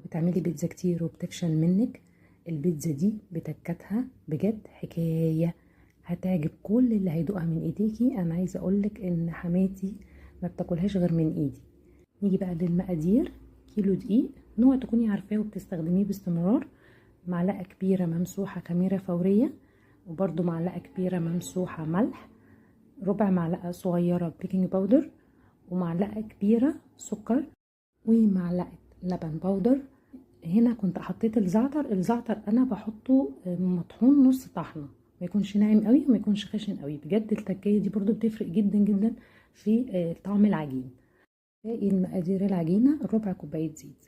بتعملي بيتزا كتير وبتفشل منك البيتزا دي بتكتها بجد حكاية، هتعجب كل اللي هيدوقها من ايديكي. انا عايزة اقولك ان حماتي ما بتاكلهاش غير من ايدي. نيجي بقى للمقادير. كيلو دقيق، نوع تكوني عارفاه وبتستخدميه باستمرار، معلقة كبيرة ممسوحة خميرة فورية، وبرده معلقة كبيرة ممسوحة ملح، ربع معلقة صغيرة baking powder، ومعلقة كبيرة سكر، ومعلقة لبن powder. هنا كنت حطيت الزعتر. الزعتر انا بحطه مطحون نص طحنه، ما يكونش ناعم قوي وما يكونش خشن قوي. بجد التكايه دي برضو بتفرق جدا جدا في طعم العجين. باقي المقادير العجينة ربع كوباية زيت.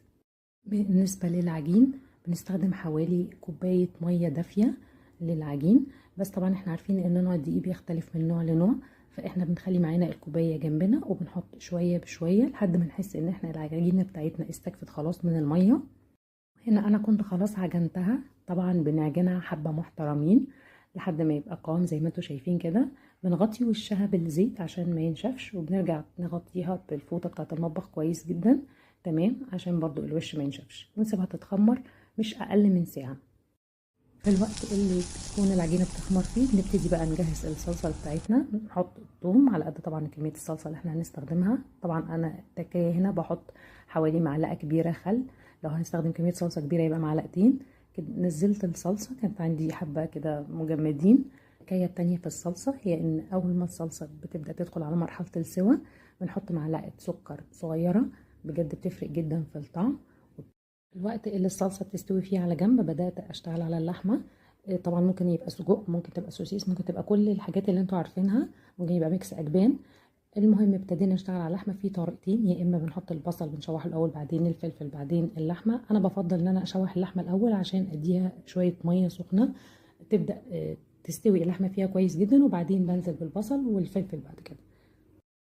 بالنسبة للعجين بنستخدم حوالي كوباية مية دافيه للعجين، بس طبعا احنا عارفين ان نوع الدقيق بيختلف من نوع لنوع، فاحنا بنخلي معانا الكوباية جنبنا وبنحط شوية بشوية لحد ما نحس ان احنا العجينة بتاعتنا استكفت خلاص من المية. هنا انا كنت خلاص عجنتها، طبعا بنعجنها حبه محترمين لحد ما يبقى قوام زي ما انتم شايفين كده. بنغطي وشها بالزيت عشان ما ينشفش، وبنرجع نغطيها بالفوطه بتاعه المطبخ كويس جدا، تمام، عشان برضو الوش ما ينشفش، ونسيبها تتخمر مش اقل من ساعة. في الوقت اللي بتكون العجينة بتخمر فيه بنبتدي بقى نجهز الصلصه بتاعتنا. نحط الثوم على قد طبعا كمية الصلصه اللي احنا هنستخدمها. طبعا انا التكايه هنا بحط حوالي معلقه كبيرة خل، لو هنستخدم كمية صلصه كبيرة يبقى معلقتين كده. نزلت الصلصه، كانت عندي حبه كده مجمدين. التكايه التانية في الصلصه هي ان اول ما الصلصه بتبدا تدخل على مرحلة السوى بنحط معلقه سكر صغيرة، بجد بتفرق جدا في الطعم. الوقت اللي الصلصه بتستوي فيه على جنب بدات اشتغل على اللحمة. طبعا ممكن يبقى سجق، ممكن تبقى سوسيس، ممكن تبقى كل الحاجات اللي انتوا عارفينها، ممكن يبقى mix اجبان. المهم ابتدينا نشتغل على اللحمة في طريقتين، يا اما بنحط البصل بنشوحه الاول بعدين الفلفل بعدين اللحمة. انا بفضل ان انا اشوح اللحمة الاول عشان اديها شوية مية سخنة تبدا تستوي اللحمة فيها كويس جدا، وبعدين بنزل بالبصل والفلفل بعد كده.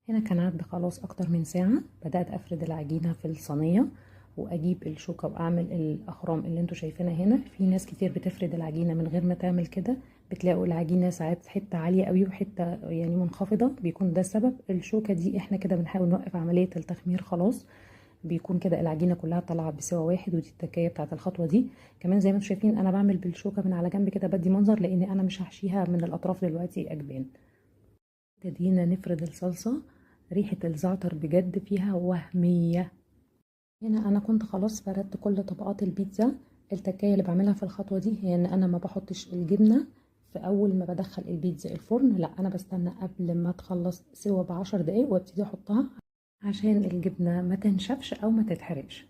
هنا كان عدى خلاص اكتر من ساعة. بدات افرد العجينة في الصينية واجيب الشوكة واعمل الاخرام اللي انتوا شايفينها هنا. في ناس كتير بتفرد العجينة من غير ما تعمل كده، بتلاقوا العجينة ساعات حتة عالية قوي وحتة يعني منخفضة، بيكون ده السبب. الشوكة دي احنا كده بنحاول نوقف عملية التخمير خلاص، بيكون كده العجينة كلها طالعه بسوى واحد. ودي التكايه بتاعه الخطوة دي. كمان زي ما انتوا شايفين انا بعمل بالشوكة من على جنب كده بدي منظر، لان انا مش هحشيها من الاطراف دلوقتي اجبان. ابتدينا نفرد الصلصه، ريحه الزعتر بجد فيها وهمية. هنا انا كنت خلاص فردت كل طبقات البيتزا. التكايه اللي بعملها في الخطوة دي هي ان انا ما بحطش الجبنة في اول ما بدخل البيتزا الفرن، لا انا بستنى قبل ما تخلص سوا ب10 دقايق وابتدي احطها عشان الجبنة ما تنشفش او ما تتحرقش.